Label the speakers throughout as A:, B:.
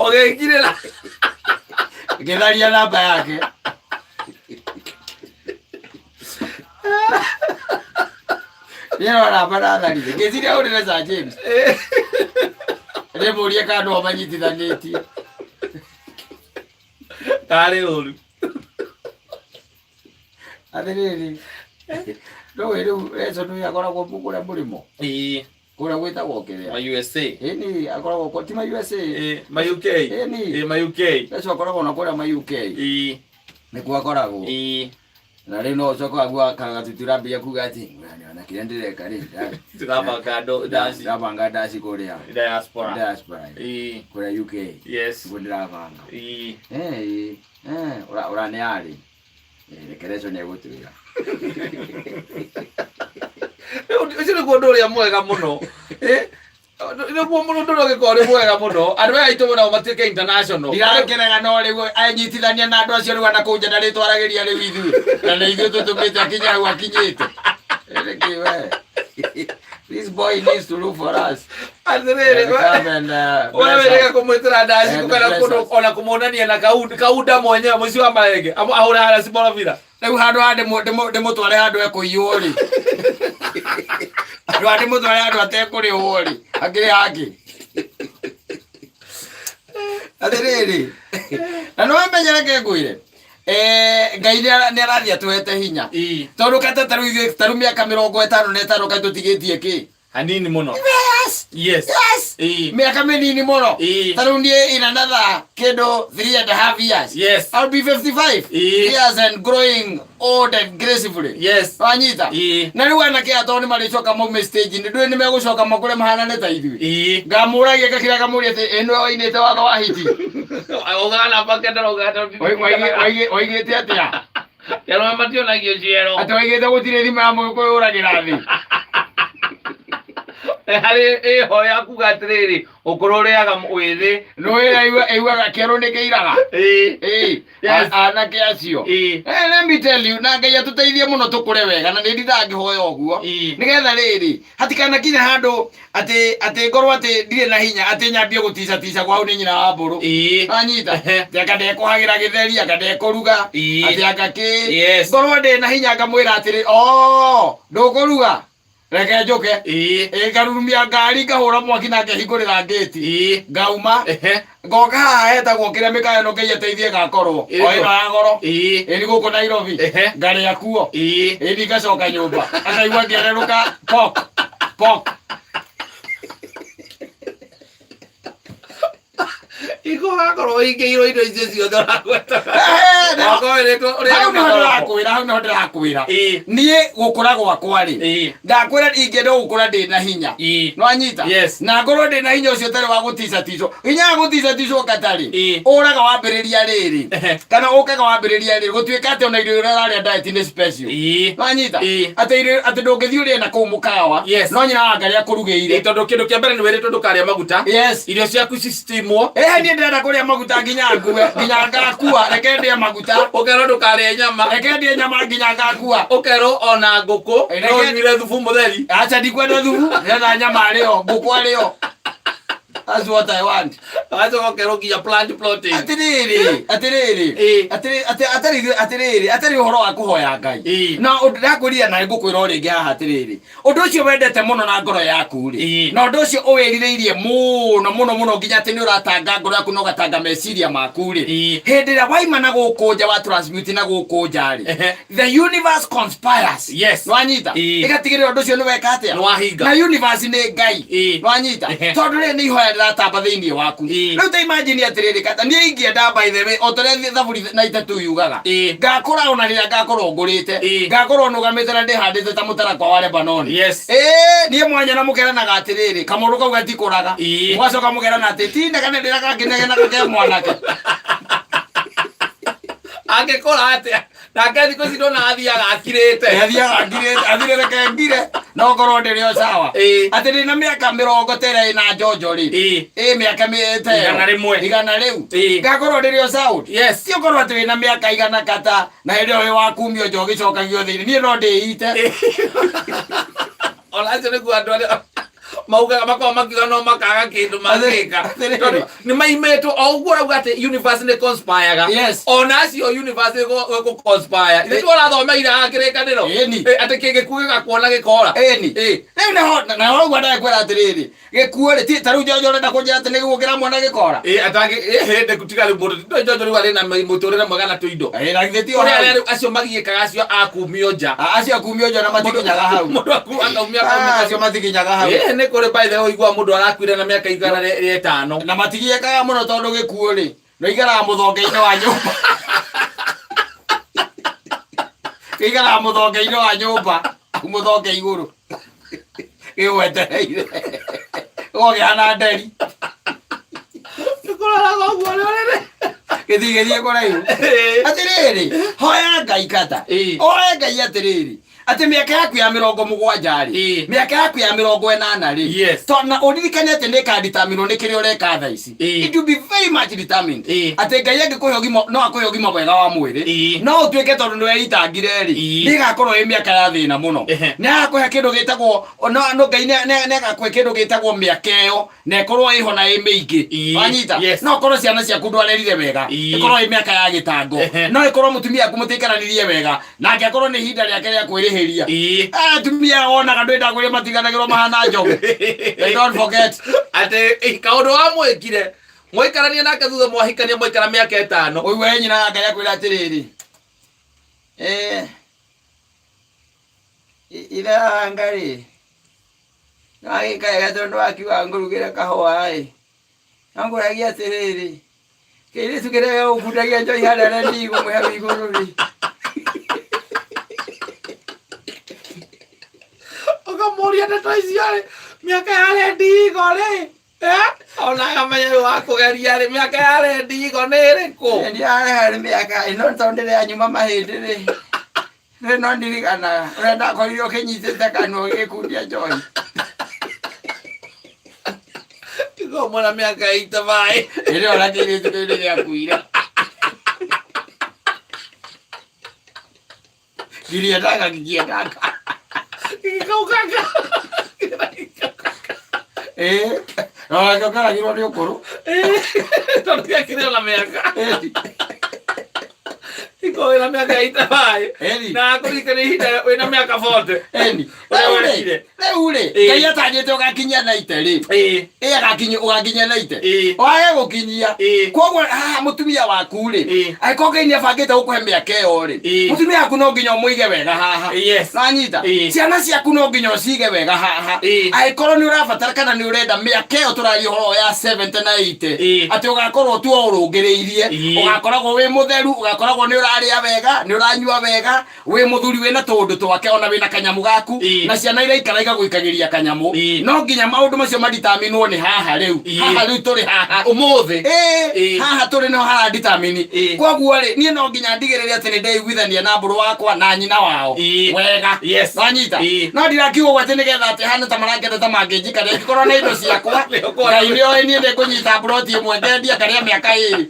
A: Ũgĩkirĩra.
B: Ngĩtharia namba yake. Nĩyo namba ndatharire. Ngĩciria ũrĩre Sir James. Ndĩmũrie kana no manyitithanĩtie.
A: Tarĩ ũru.
B: Atĩrĩrĩ, ndũĩ rĩu Reco nĩ akoragwo kũrĩa mũrĩmo.
A: Ĩĩ.
B: Kũrĩa gwĩtagwo kĩrĩa.
A: Ma USA.
B: Ĩni akoragwo kwa ti ma USA.
A: Ĩĩ, ma UK.
B: Ĩni.
A: Ĩĩ, ma UK.
B: Reco akoragwo na kũrĩa ma UK.
A: Ĩĩ.
B: Nĩkuo akoragwo.
A: Ĩĩ.
B: Na rĩu no ũcoke wagua kagatutura mbia kuga atĩ ona kĩrĩa ndĩreka rĩ
A: Ndĩrabanga ndaci.
B: ndabanga ndaci kũrĩa
A: Diaspora.
B: diaspora
A: Ĩĩ.
B: kũrĩa UK.
A: Yes.
B: Nĩguo ndĩrabanga.
A: Ĩĩ.
B: Eh, eh, ũra nĩ arĩ. Reke Reco nĩ egũtwĩra.
A: Ũcio nĩguo ũndũ ũrĩa mwega mũno. Eh, nĩguo mũndũ ũrĩa ũngĩkorwo nĩ mwega mũno andũ aya aitũ nao matuĩke international.
B: Ndirakenaga no rĩu anyitithania na andũ acio rĩu ana kũu nja ndarĩtwaragĩria rĩu ithuĩ na nĩ ithuĩ tũtũmĩte akinye hau akinyĩte. Nĩkĩ we? This boy needs to look for us.
A: Atĩrĩrĩ,
B: And come and,
A: we
B: bless
A: wĩrĩga
B: us.
A: kũmwĩtĩra ndaci
B: And
A: kana
B: bless
A: kũndũ
B: us.
A: ona kũmuonania na kaunda mwenyewe mũici wa marenge ahũre harĩa Ciborovira.
B: Rĩu handũ ha ndĩmũtware handũ ekũiywo rĩ, handũ ha ndĩmũtware handũ atekũrĩhwo rĩ, akĩrĩ hangĩ. Atĩrĩrĩ, na nĩ wamenye reke ngwĩre, Ngai nĩ arathiĩ atũhete hinya.
A: Ĩĩ.
B: Tondũ kata ta rĩu ithuĩ ta rĩu mĩaka 58 kaĩ tũtigĩtie kĩ?
A: Hanini mũno.
B: Yes.
A: Yes.
B: Yes.
A: Ĩĩ.
B: Mĩaka mĩnini mũno.
A: Ĩĩ.
B: Ta rĩu niĩ in another kĩndũ 3.5 years.
A: Yes.
B: I'll be 55
A: Ĩĩ.
B: years and growing old and gracefully.
A: Yes.
B: Wanyita?
A: Ĩĩ.
B: Na rĩu anake aya tondũ nĩ marĩcoka maume stage nĩ ndũĩ nĩ megũcoka makũre mahanane ta ithuĩ.
A: Ĩĩ.
B: Ngamũragia ngakira ngamũria atĩ ĩ nĩwe wainĩte watho wa hiti.
A: Ũgana bakenda ũgana.
B: Waigĩte atĩa?
A: Kero mationagio ciero.
B: Atĩ waigĩte gũtirĩ thimũ ya mũgĩkũyũ ũragĩra thĩ.
A: Harĩ ĩho ya kuga atĩrĩrĩ, ũkũrũ ũrĩaga wĩthĩ.
B: Nĩũĩ ĩiguaga kĩero nĩ kĩiraga.
A: Ĩĩ.
B: Ĩĩ.
A: Yes.
B: Anake acio.
A: Ĩĩ.
B: Let me tell you, na Ngai atũteithie mũno tũkũre wega na nĩ ndindaga ngĩhoya ũguo.
A: Ĩĩ.
B: Nĩgetha rĩrĩ, hatikanakinye handũ atĩ atĩ ngorwo atĩ ndirĩ na hinya atĩ nyambie gũticatica kwao nĩ nyina wa mbũrũ.
A: Ĩĩ.
B: Wanyita?
A: Ehe.
B: Atĩ anga ndekũhagĩra gĩtheri, anga ndekũruga,
A: Ĩĩ.
B: atĩ anga kĩ.
A: Yes.
B: Ngorwo ndĩ na hinya ngamwĩra atĩrĩ, oh, ndũkũruga? Reke njũke.
A: Ĩĩ.
B: Ĩ ngarurumia ngari ngahũra mwaki na ngehingũrĩra ngĩti.
A: Ĩĩ.
B: Ngauma.
A: Ehe.
B: Ngoka haha hetagwo kĩrĩa mĩkawa ĩno Ngai ateithie gakorwo.
A: Ĩrĩkũ?
B: O ĩno ya goro.
A: Ĩĩ.
B: Ĩni gũkũ Nairobi.
A: Ehe.
B: Ngarĩa kuo.
A: Ĩĩ.
B: Ĩni ngacoka nyũmba. Akaigua ngĩererũka pok. Pok.
A: Iko gakorwo ũhingĩirwo indo icio ciothe ũragweta.
B: Ehe,
A: Wakorwo wĩrĩtwo ũrĩage
B: hau nĩho
A: mĩkorobia.
B: ndĩrakwĩra, hau nĩho ndĩrakwĩra.
A: Ĩĩ.
B: Niĩ gũkũra gwakwa rĩ,
A: Ĩĩ.
B: ndakwĩra ingĩenda gũkũra ndĩ na hinya.
A: Ĩĩ.
B: Nĩwanyita?
A: Yes.
B: Na ngorwo ndĩ na hinya ũcio ũtarĩ wa gũticaticwo. Hinya wa gũticaticwo katarĩ.
A: Ĩĩ.
B: Ũraga wambĩrĩria rĩrĩ.
A: Ehe.
B: Kana ũkaga wambĩrĩria rĩrĩ. Gũtuĩka atĩ ona irio iria ũrarĩa diet nĩ special.
A: Ĩĩ.
B: Nĩwanyita?
A: Ĩĩ.
B: Atĩ irio atĩ ndũngĩthiĩ ũrĩe na kũu mũkawa.
A: Yes.
B: No nyina wa Ngai akũrugĩire.
A: Ĩĩ, tondũ kĩndũ kĩa mbere nĩ wĩrĩtwo ndũkarĩa maguta.
B: Yes.
A: Irio ciaku ci steamwo.
B: Ĩĩ niĩ ndĩrenda kũrĩa maguta nginya ngue, nginya ngakua, reke ndĩe maguta.
A: Ũkerwo ndũkarĩe nyama.
B: Reke ndĩe nyama nginya ngakua.
A: Ũkerwo ona ngũkũ
B: Reke-
A: no ũnyuire thubu mũtheri.
B: Acha ndikwenda thubu, ndĩrenda nyama arĩo, ngũkũ arĩo. That's what I want.
A: Wacoka ũkerwo nginya plant protein.
B: Atĩrĩrĩ, atĩrĩrĩ,
A: Ĩĩ.
B: atĩrĩ, atĩ- atarĩ atĩrĩrĩ, atarĩ ũhoro wa kũhoya Ngai.
A: Ĩĩ.
B: Na ũndũ ndakwĩrire na ngũkwĩra o rĩngĩ haha atĩrĩrĩ, ũndũ ũcio wendete mũno na ngoro yaku rĩ,
A: Ĩĩ.
B: na ũndũ ũcio ũwĩrirĩirie mũno mũno mũno nginya atĩ nĩ ũratanga ngoro yaku na ũgatanga meciria maku rĩ,
A: Ĩĩ.
B: hĩndĩ ĩrĩa waima na gũkũ nja wa transmute na gũkũ nja rĩ,
A: Ehe.
B: the universe conspires.
A: Yes.
B: Nĩwanyita?
A: Ĩĩ.
B: Ĩgatigĩrĩra ũndũ ũcio nĩ weka atĩa?
A: Nĩwahinga.
B: Na universe nĩ Ngai.
A: Ĩĩ.
B: Nĩwanyita?
A: Ehe.
B: Tondũ rĩrĩ nĩ ihoya rĩratamba thĩinĩ waku.
A: Ĩĩ.
B: Rĩu ta imagine atĩrĩrĩ kata niĩ ingĩenda by the way o ta ũrĩa Thaburi na itatũ yugaga.
A: Ĩĩ.
B: Ngakũra ona rĩrĩa ngakorwo ngũrĩte.
A: Ĩĩ.
B: Ngakorwo nũgamĩte na ndĩhandĩte ta mũtarakwa wa Lebanoni.
A: Yes.
B: Ĩĩ, niĩ mwanya na mũkeranaga atĩrĩrĩ, kamũndũ kau gatikũraga.
A: Ĩĩ.
B: Mũgacoka mũkerana atĩ tinegene rĩrĩa kangĩnegenaga ke mwanake.
A: Angĩkũra atĩa? Nake thikũ ici ndona athiaga akirĩte.
B: Athiaga ngirĩte, athire reke ngire, no ngorwo ndĩrĩ o sawa.
A: Ĩĩ.
B: Atĩ ndĩna mĩaka mĩrongo ta ĩrĩa ĩna njonjo rĩ.
A: Ĩĩ.
B: Ĩ mĩaka ta ĩyo.
A: 100.
B: 100 rĩu.
A: Ĩĩ.
B: Ngakorwo ndĩrĩ o sound.
A: Yes.
B: Ti ũkorwo atĩ wĩna mĩaka 100 kata, na hĩndĩ ĩyo wĩ wa kumio nja ũgĩcokagio thĩinĩ. Niĩ no ndĩite.
A: Ona acio nĩguo andũ arĩa Maugaga makoragwo makiuga no makaga kĩndũ mangĩka.
B: Atĩrĩrĩ.
A: Tondũ nĩ maimĩtwo o ũguo ũrauga atĩ universe nĩ conspireaga.
B: Yes.
A: Ona acio universe ĩgũ conspire. Ithe tũrathomeire haha kĩrĩkanĩro.
B: Ĩni.
A: Atĩ kĩngĩkuo gĩgakuona gĩkora.
B: Ĩni.
A: Ĩ.
B: Rĩu naho naho ũguo ndakwĩra atĩrĩrĩ, gĩkuũ rĩ, ti ta rĩu Njonjo ũrenda kũnjĩra atĩ nĩ gĩkuũ kĩramuona gĩkora?
A: Ĩ atangĩ ĩ hĩndĩ tiga rĩu mũndũ ndũĩ Njonjo rĩu arĩ na mũtũrĩre mwega na tũindo.
B: Ĩ na githĩ ti o
A: Kũrĩ
B: hau?
A: arĩa rĩu acio magiĩkaga acio a kumio nja.
B: Acio akumio nja na matikinyaga hau.
A: Mũndũ akaumio
B: Ah,
A: akaumio.
B: Acio matikinyaga hau.
A: Ĩ nĩ kũrĩ by the way ũiguaga mũndũ arakuire na mĩaka 105.
B: Na matigiĩkaga mũno tondũ gĩkuũ rĩ, no ikaraga mũthonge-inĩ wa nyũmba. Gĩikaraga mũthonge-inĩ wa nyũmba, hau mũthonge igũrũ. Gĩgwetereire. Gũkĩhana nderi.
A: Nĩkũroraga ũguo rĩrĩ.
B: Gĩthiĩ gĩthiĩ kũraihu. Atĩrĩrĩ, hoya Ngai kata.
A: Ĩĩ.
B: Hoya Ngai atĩrĩrĩ, atĩ mĩaka yaku ya 70 rĩ,
A: Ĩĩ.
B: mĩaka yaku ya 80 rĩ,
A: Yes.
B: to na ũririkane atĩ nĩ ĩkanditamĩnwo nĩ kĩrĩa ũreka thaa ici.
A: Ĩĩ.
B: It will be very much determined.
A: Ĩĩ.
B: Atĩ Ngai angĩkũhe ũgima, no akũhe ũgima mwega wa mwĩrĩ,
A: Ĩĩ.
B: no ũtuĩke tondũ nĩ weitangire rĩ,
A: Ĩĩ.
B: nĩ ĩgakorwo ĩ mĩaka ya thĩna mũno.
A: Ehe.
B: Nĩ agakũhe kĩndũ gĩtagwo, no no Ngai nĩ agakũhe kĩndũ gĩtagwo mĩaka ĩyo, na ĩkorwo ĩho na ĩ mĩingĩ.
A: Ĩĩ.
B: Wanyita?
A: Yes.
B: No ũkorwo ciana ciaku ndwarerire wega,
A: Ĩĩ.
B: ĩkorwo ĩ mĩaka ya gĩtango.
A: Ehe.
B: No ĩkorwo mũtumia waku mũtiaikaranirie wega, nake akorwo nĩ ihinda rĩake rĩa kwĩrĩhĩria.
A: Ĩĩ.
B: Ah, atumia aya wonaga ndwenda kũrĩa matiganagĩrwo mahana njogu. They don't forget.
A: Atĩ kaũndũ wamwĩkire mwaikarania nake thutha mwahikania mwaikara mĩaka 5.
B: Ũigue nyina yake akwĩra atĩrĩrĩ, eh, ithe anga rĩ, nĩwagĩka wega tondũ wakiuga ngũrugĩre kahũa ĩ, no ngũragia atĩrĩrĩ, kĩirĩtu kĩrĩa gĩgũkundagia njohi harĩa rendi igũmwe hau igũrũ rĩ,
A: Ũkamũria ndeto icio rĩ, mĩaka ya rendi igo rĩ, eh? Ona akamenya rĩu wakũgeria rĩ, mĩaka ya rendi igo nĩ ĩrĩkũ?
B: Rendi yareha nĩ mĩaka ĩno tondũ ndĩranyuma mahĩndĩ rĩ, rĩ no ndirikanaga ũrĩa ndakorirwo ũkĩnyitĩte kanua ũgĩkundia njohi.
A: Tiga mwana mĩaka ĩita maĩ.
B: Ĩrĩ ona kĩirĩtu kĩu nĩ gĩakuire. Ngiriendaga ngĩkĩendaga.
A: Gĩkaukanga.
B: Ĩĩ, ona kĩo nĩ ũkũrũ.
A: Tondũ gĩakĩrĩ ona mĩaka.
B: Ĩĩ.
A: Iko wĩna mĩaka ĩita maĩ.
B: Ĩni.
A: Na akũririkana ihinda wĩna mĩaka 40.
B: Ĩni.
A: Ũrĩa
B: Rĩu rĩ,
A: wekire.
B: rĩu rĩ,
A: Ĩĩ.
B: Ngai atanyĩte ũgakinyia naite rĩ.
A: Ĩĩ.
B: Ĩ agakinyia ũgakinyia naite.
A: Ĩĩ.
B: Wage gũkinyia.
A: Ĩĩ.
B: Koguo haha mũtumia waku rĩ,
A: Ĩĩ.
B: angĩkorwo Ngai nĩ abangĩte gũkũhe mĩaka ĩyo rĩ,
A: Ĩĩ.
B: mũtumia waku no nginya ũmũige wega haha.
A: Yes.
B: Nanyita?
A: Ĩĩ.
B: Ciana ciaku no nginya ũcige wega haha.
A: Ĩĩ.
B: Angĩkorwo nĩ ũrabatara kana nĩ ũrenda mĩaka ĩyo tũraria ũhoro ya 70 na 80,
A: Ĩĩ.
B: atĩ ũgakorwo tu o ũrũngĩrĩirie,
A: Ĩĩ.
B: ũgakoragwo wĩ mũtheru, ũgakoragwo nĩ ũrarĩa wega, nĩ ũranyua wega, wĩ mũthuri wĩna tũũndũ twake ona wĩna kanyamũ gaku
A: Ĩĩ.
B: na ciana iraikara igagũikagĩria kanyamũ
A: Ĩĩ.
B: no nginya maũndũ macio maditaminwo nĩ haha rĩu
A: Ĩĩ.
B: haha rĩu tũrĩ haha
A: Ũmũthĩ.
B: Ĩĩ,
A: Ĩĩ.
B: haha tũrĩ no haraditamini
A: Ĩĩ.
B: koguo rĩ niĩ no nginya ndigĩrĩre atĩ nĩ ndeiguithania na mbũrũ wakwa na nyina wao
A: Ĩĩ.
B: wega
A: Yes.
B: wanyita
A: Ĩĩ.
B: no ndirakiuga ũguo atĩ nĩgetha atĩ hane ta marangenda ta mangĩnjika ndĩngĩkorwo na indo ciakwa
A: Nĩ ũkuona.
B: Ngai nĩoĩ niĩ nĩngũnyita mburoti ĩmwe ngendia ngarĩa mĩaka ĩrĩ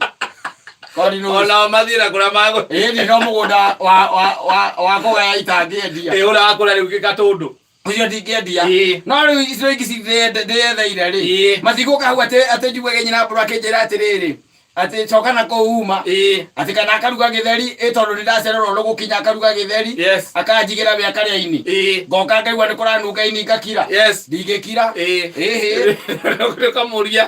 B: God knows.
A: Ona mathiĩ na kũrĩa magũ.
B: Ĩĩ no mũgũnda wa wa wa wa kũgaya itangĩendia.
A: Ĩĩ ũrakũra rĩu gĩgatũndũ.
B: Ũcio ndingĩendia.
A: Ĩĩ.
B: No rĩu icio ingĩ ndĩyetheire rĩ.
A: Ĩĩ.
B: Matigũka hau atĩ atĩ njuage nyina mbũrũ akĩnjĩra atĩrĩrĩ atĩ coka na kũu uma.
A: Ĩĩ.
B: Atĩ kana akaruga gĩtheri ĩ tondũ nĩ ndacererwo nĩ gũkinya akaruga gĩtheri.
A: Yes.
B: Akanjigĩra we akarĩa ini.
A: Ĩĩ.
B: Ngoka ngaigua nĩ kũranunga ini ngakira.
A: Yes.
B: Ndingĩkira.
A: Ĩĩ.
B: Ĩhĩ.
A: Ũkamũria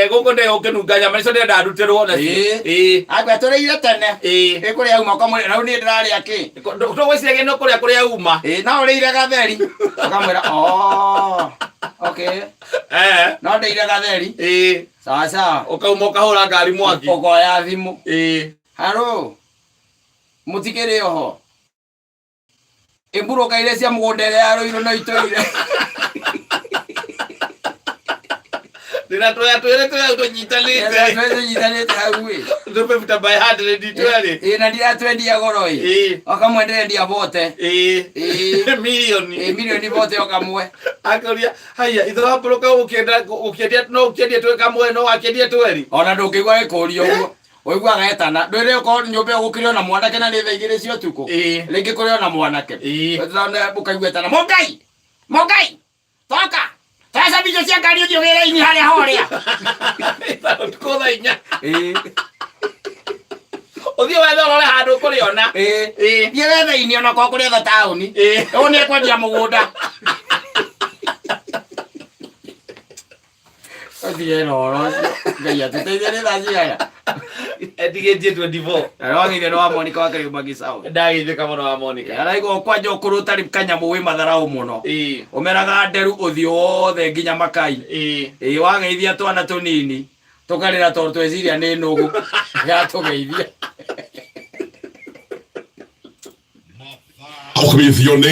A: gũkũ ndĩ ũkĩnunga nyama icio ndĩrenda ndutĩrwo nacio.
B: Ĩĩ.
A: Ĩĩ.
B: Akwa tũrĩire tene.
A: Ĩĩ.
B: Ĩ kũrĩa uma ũkamwĩra rĩu niĩ ndĩrarĩa kĩ?
A: Tũgwĩciragia no kũrĩa kũrĩa uma.
B: Ĩ no ũrĩire gatheri. Ũkamwĩra oh okay.
A: Eh.
B: No ndĩire gatheri.
A: Ĩĩ.
B: Sawa sawa.
A: Ũkauma ũkahũra ngari mwaki.
B: Ũkoya thimũ.
A: Ĩĩ.
B: Haro. Mũtikĩrĩ oho. Ĩmburũka iria cia mũgũnda ĩrĩa ya rũirũ no itũire.
A: Ndĩna tũya twĩrĩ tũrĩa tũnyitanĩte.
B: Tũnyitanĩte hau ĩ.
A: Tũpebuta by hundred itwerĩ.
B: Ĩ na ndiratwendia goro ĩ.
A: Ĩĩ.
B: Okamwe ndĩrendia bote.
A: Ĩĩ.
B: Ĩĩ.
A: Mirioni.
B: Ĩ mirioni bote okamwe.
A: Akũria haya ithe wa mbũrũka ũkĩenda ũkĩendia no ũkĩendie twĩ kamwe no wakĩendie tweri.
B: Ona ndũngĩigua gĩkũrio ũguo. Ũiguaga etana. Ndwĩre ũkorwo nyũmba ĩyo gũkĩrĩ ona mwanake na nĩ thaa 2 cia ũtukũ.
A: Ĩĩ.
B: Rĩngĩ kũrĩ ona mwanake.
A: Ĩĩ.
B: Ũkaigua etana. Mũngai! Mũngai! Toka! Sasa bicho cia ngari ũthiĩ ũgĩre ini harĩa horĩa.
A: Ũtukũ thaa 4.
B: Ĩĩ.
A: Ũthiĩ wethe ũrore handũ ũkũrĩona.
B: Ĩĩ.
A: Ĩĩ.
B: Thiĩ wethe ini ona korwo kũrĩetha taũni.
A: Ĩĩ.
B: Ũyũ nĩ ekwendia mũgũnda. Ũtige na ũhoro ũcio. Ngai atũteithie nĩ thaa cigana?
A: Etigĩtie 24.
B: Na nĩwagĩire nĩ wa Monica wa Kariuma Gĩcaũ.
A: Ndageithĩka mũno wa Monica.
B: Araigua kwanja ũkũrũ ũtarĩ kanyamũ wĩ matharaũ mũno.
A: Ĩĩ.
B: Ũmeraga nderu ũthiũ wothe nginya makai.
A: Ĩĩ.
B: Ĩĩ wageithia twana tũnini tũkarĩra tondũ tweciria nĩ nũgũ yatũgeithia.
C: Akubithio nĩ